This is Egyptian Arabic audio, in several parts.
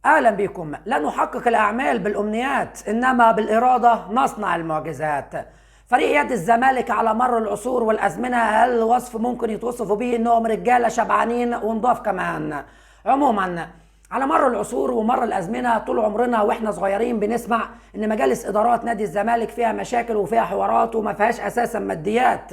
اهلا بكم. لا نحقق الاعمال بالامنيات، انما بالارادة نصنع المعجزات. فريق يد الزمالك على مر العصور والازمنه اقل وصف ممكن يتوصفوا به انهم رجاله شبعانين ونضاف كمان. عموما على مر العصور ومر الازمنة طول عمرنا واحنا صغيرين بنسمع ان مجالس ادارات نادي الزمالك فيها مشاكل وفيها حوارات وما فيهاش اساسا ماديات،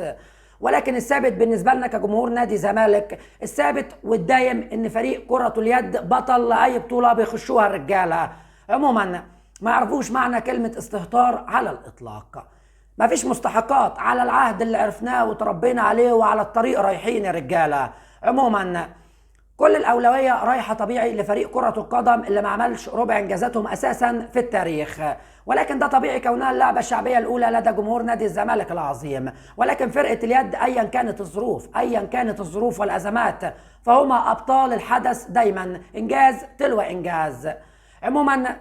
ولكن الثابت بالنسبة لنا كجمهور نادي زمالك، الثابت والدايم ان فريق كره اليد بطل لاي بطوله بيخشوها الرجالة. عموما ما يعرفوش معنى كلمة استهتار على الاطلاق. ما فيش مستحقات على العهد اللي عرفناه وتربينا عليه وعلى الطريق رايحين يا رجاله. عموما كل الأولوية رايحة طبيعي لفريق كرة القدم اللي ما عملش ربع إنجازاتهم أساسا في التاريخ، ولكن ده طبيعي كونها اللعبة الشعبية الأولى لدى جمهور نادي الزمالك العظيم. ولكن فرقة اليد أيا كانت الظروف، أيا كانت الظروف والأزمات، فهما أبطال الحدث دايما، إنجاز تلو إنجاز. عموما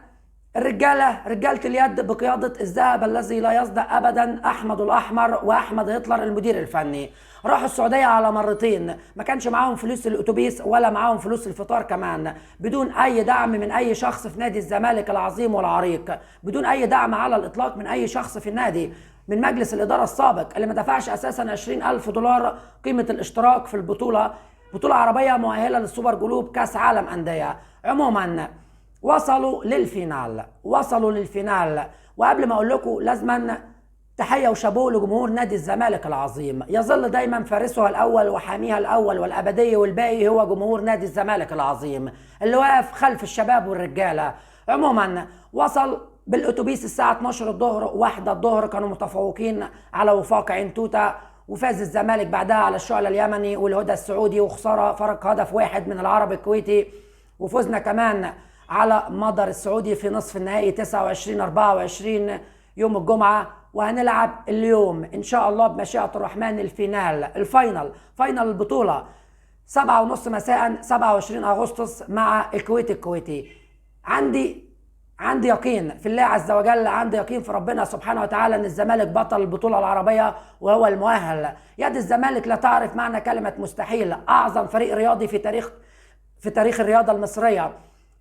الرجالة رجالة اليد بقيادة الذهب الذي لا يصدأ أبدا أحمد الأحمر وأحمد هتلر المدير الفني، راحوا السعودية على مرتين، ما كانش معاهم فلوس الأتوبيس ولا معاهم فلوس الفطار كمان، بدون أي دعم من أي شخص في نادي الزمالك العظيم والعريق، بدون أي دعم على الإطلاق من أي شخص في النادي، من مجلس الإدارة السابق اللي ما دفعش أساسا 20,000 دولار قيمة الاشتراك في البطولة، بطولة عربية مؤهلة للسوبر جلوب كأس عالم أندية. عموما وصلوا لل final، وصلوا لل final. وقبل ما اقول لكم لازما تحية وشابوه لجمهور نادي الزمالك العظيم، يظل دايما فارسها الاول وحاميها الاول والابدي والباقي هو جمهور نادي الزمالك العظيم اللي واقف خلف الشباب والرجاله. عموما وصل بالاتوبيس الساعة 12 الظهر، 1 الظهر، كانوا متفوقين على وفاق عين توته، وفاز الزمالك بعدها على الشعلة اليمني والهدى السعودي، وخسارة فرق هدف واحد من العرب الكويتي، وفوزنا كمان على مدر السعودي في نصف النهائي 29-24 يوم الجمعة. وهنلعب اليوم إن شاء الله بمشيئة الرحمن ال final، ال final، final البطولة 7:30 مساء 27 أغسطس مع الكويت الكويتي. عندي يقين في الله عز وجل، عندي يقين في ربنا سبحانه وتعالى ان الزمالك بطل البطولة العربية وهو المؤهل. يد الزمالك لا تعرف معنى كلمة مستحيل، اعظم فريق رياضي في تاريخ الرياضة المصرية،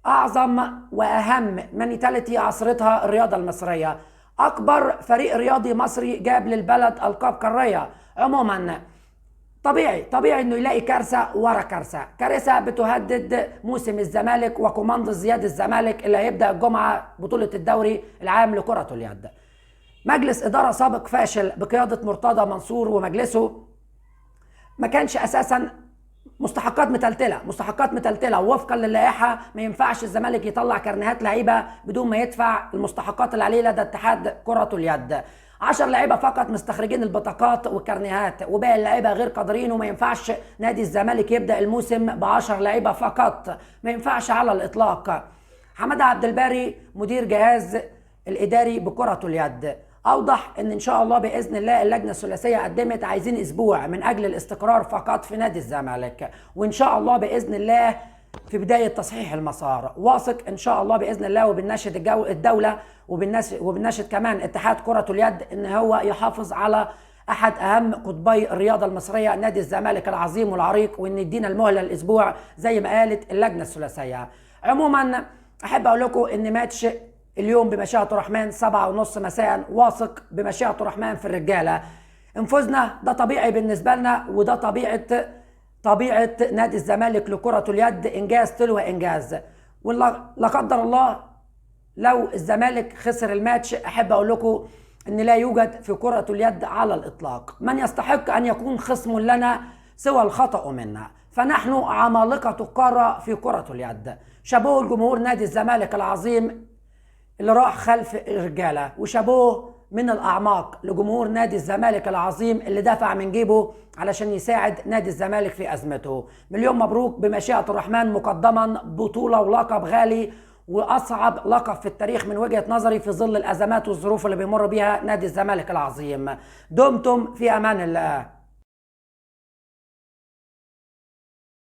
اعظم واهم mentality عصرتها الرياضة المصرية، اكبر فريق رياضي مصري جاب للبلد القاب قارية. عموما طبيعي طبيعي انه يلاقي كارثة ورا كارثة، كارثة بتهدد موسم الزمالك وكوماندوز زياد الزمالك اللي هيبدا الجمعة بطوله الدوري العام لكرة اليد. مجلس ادارة سابق فاشل بقيادة مرتضى منصور ومجلسه ما كانش اساسا مستحقات متلتله، مستحقات متلتله ووفقا للائحه ما ينفعش الزمالك يطلع كارنيهات لعيبة بدون ما يدفع المستحقات اللي عليه لدى اتحاد كره اليد. 10 لعيبة فقط مستخرجين البطاقات والكارنيهات وباقي اللعيبة غير قادرين، وما ينفعش نادي الزمالك يبدا الموسم ب10 لعيبة فقط، ما ينفعش على الاطلاق. حمادة عبد الباري مدير جهاز الاداري بكره اليد اوضح ان شاء الله باذن الله اللجنة الثلاثية قدمت، عايزين اسبوع من اجل الاستقرار فقط في نادي الزمالك، وان شاء الله باذن الله في بداية تصحيح المسار. واثق ان شاء الله باذن الله، وبنناشد الدولة وبنناشد كمان اتحاد كره اليد ان هو يحافظ على احد اهم قطبي الرياضة المصرية نادي الزمالك العظيم والعريق، وان يدينا المهلة الاسبوع زي ما قالت اللجنة الثلاثية. عموما احب اقول لكم ان ماتش اليوم بمشيئة الرحمن 7:30 مساء، واثق بمشيئة الرحمن في الرجالة. إن فزنا ده طبيعي بالنسبة لنا، وده طبيعة نادي الزمالك لكرة اليد، إنجاز تلو إنجاز. ولا قدر الله لو الزمالك خسر الماتش، أحب أقول لكم إن لا يوجد في كرة اليد على الإطلاق من يستحق أن يكون خصم لنا سوى الخطأ منا، فنحن عمالقة القارة في كرة اليد. شابوه الجمهور نادي الزمالك العظيم اللي راح خلف الرجالة، وشابوه من الاعماق لجمهور نادي الزمالك العظيم اللي دفع من جيبه علشان يساعد نادي الزمالك في ازمته. مليون مبروك بمشيئة الرحمن مقدما، بطوله ولقب غالي واصعب لقب في التاريخ من وجهه نظري في ظل الازمات والظروف اللي بيمر بيها نادي الزمالك العظيم. دمتم في امان الله.